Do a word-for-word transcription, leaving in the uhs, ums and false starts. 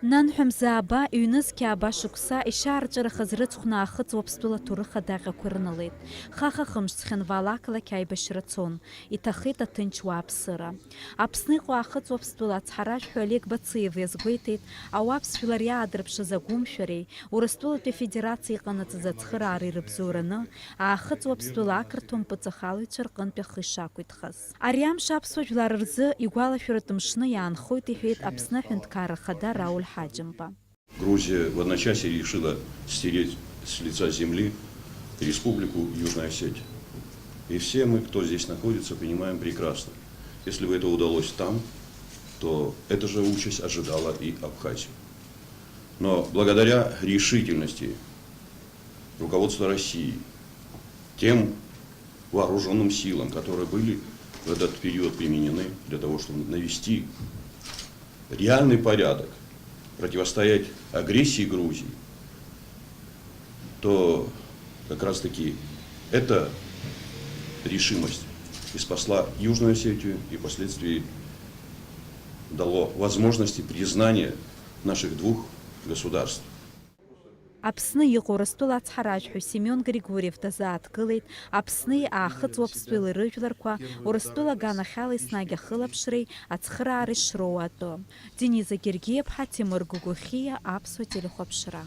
Нанҳәа мзааба, ҩнызқьи ааба шықәса ишьаарҵәырахаз рыцхәны Аахыҵ Уаԥстәыла аҭоурых адаҟьақәа рнылеит. Хаха-хымш Цхинвал ақалақь аибашьра цон, иҭахеит аҭынч уааԥсыра. Аԥсны иҟоу Аахыҵ Уаԥстәыла ацҳаражәҳәаҩ Олег Бациев иазгәеиҭеит, ауаԥс жәлар иаадырԥшыз агәымшәареи Урыстәылатәи Афедерациа иҟанаҵаз ацхыраареи рыбзоураны, Аахыҵ Уаԥстәыла ақырҭуа мпыҵахалаҩцәа рҟынтә ахы ишақәиҭхаз. Ари амш аԥсуа жәлар рзы игәалашәаратә мшны иаанхоит, иҳәеит Аԥсны Аҳәынҭқарра Ахада Рауль Ҳаџьымба. Грузия в одночасье решила стереть с лица земли Республику Южная Осетия. И все мы, кто здесь находится, понимаем прекрасно, если бы это удалось там, то эта же участь ожидала и Абхазию. Но благодаря решительности руководства России, тем вооруженным силам, которые были в этот период применены для того, чтобы навести реальный порядок, противостоять агрессии Грузии, то как раз-таки эта решимость и спасла Южную Осетию и впоследствии дало возможности признания наших двух государств. Аԥсны иҟоу Урыстәыла ацҳаражәҳәаҩ Семион Григорьев дазааҭгылеит Аԥсни Аахыҵ Уаԥстәылеи рыжәларқәа Урыстәыла аганахьала еснагь ахылаԥшреи ацхыраареи шроуа атәы. Дениза Гергиаԥҳа, Ҭемыр Гогохиа, Аԥсуа телехәаԥшра.